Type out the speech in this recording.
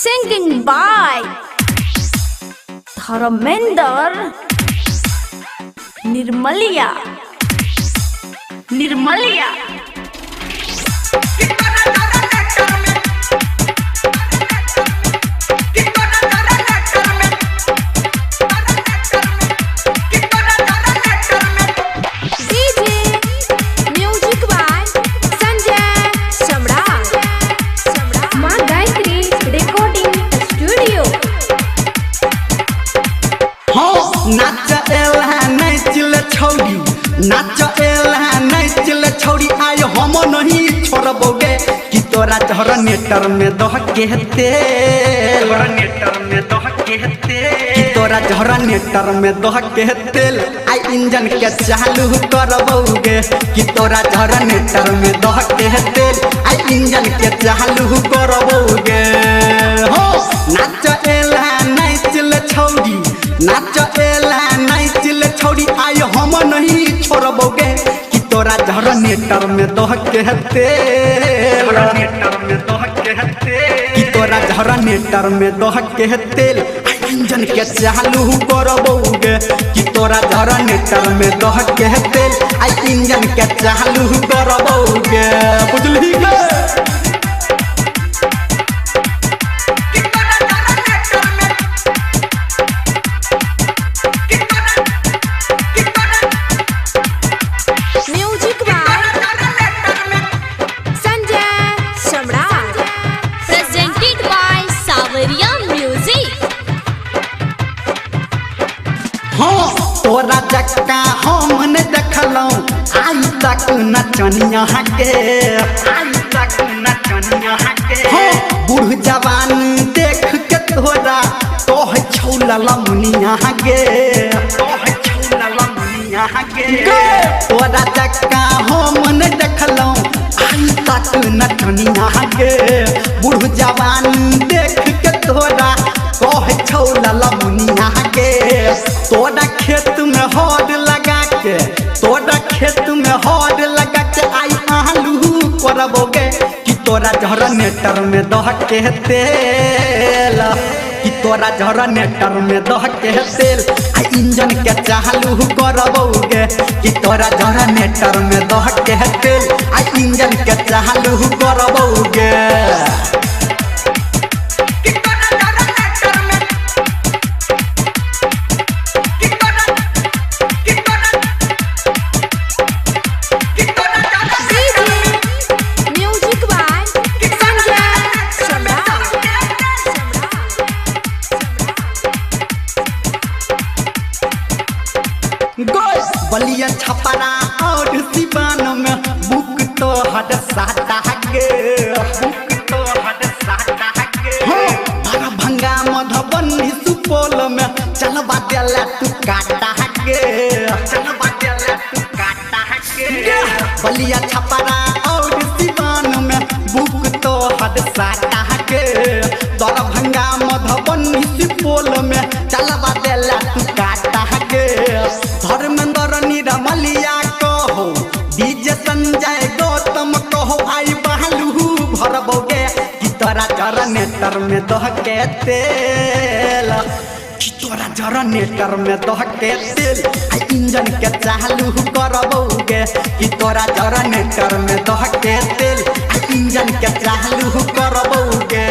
Singing by Dharmender Nirmalia Nirmalia. नाच एला नाचल छौड़ी, नाच एला नाचल छौड़ी, आय हम नहीं छोड़बोगे कि तोरा जनरेटर में दह के तेल, कि तोरा जनरेटर में दह के तेल, आई इंजन के चालू करबोगे कि तोरा जनरेटर में दह के तेल, आई इंजन के चालू करबोगे। हो नाच एला नाचल छौड़ी, नाच एला नाचल छौड़ी, आय हम नहीं छोड़बोगे कि तोरा जनरेटर में दह के तेल, कि तोरा जनरेटर में दह के तेल, आई इंजन के चालू करबोगे कि तोरा जनरेटर में दह के तेल, आई इंजन के चालू करबोगे। बुझली गे? तोरा जक्का हम ने देखलौं आई तक नचनिया के, आई तक नचनिया के। हो बूढ़ जवान देख के तोरा तोह छौला लमुनिया के, तोह छौला लमुनिया के। तोरा जक्का हम ने देखलौं आई तक नचनिया के, बूढ़ जवान देख के तोरा तोह छौला लमुनिया के। तोरा खेत में हर लगा के, तोरा खेत में हर लगा के आई आलू करबोगे कि तोरा जनरेटर में दह के तेल, कि तोरा जनरेटर में दह के तेल, आई इंजन के चालू करबोगे कि तोरा जनरेटर में दह के तेल, आई इंजन के चालू करबोगे। बलिया छपरा और सिवान में बुक तो हद साटा गे, बुक तो हद साटा गे। हो दरभंगा मधुबनी सुपौल में चलबा देला तू काटा गे, चलबा देला तू काटा गे। बलिया छपरा और सिवान में बुक तो हद साटा गे, दरभंगा मधुबनी सुपौल में चलबा देला तू काटा गे। धर्मेंद्र निरमलिया कहो, डीजे संजय गौतम कहो, आई बालू भरबोगे कि तोरा जनरेटर में दह के तेल, कि तोरा जनरेटर में दह के तेल, आई इंजन के चालू करबोगे कि तोरा जनरेटर में दह के तेल, आई इंजन के चालू करबोगे।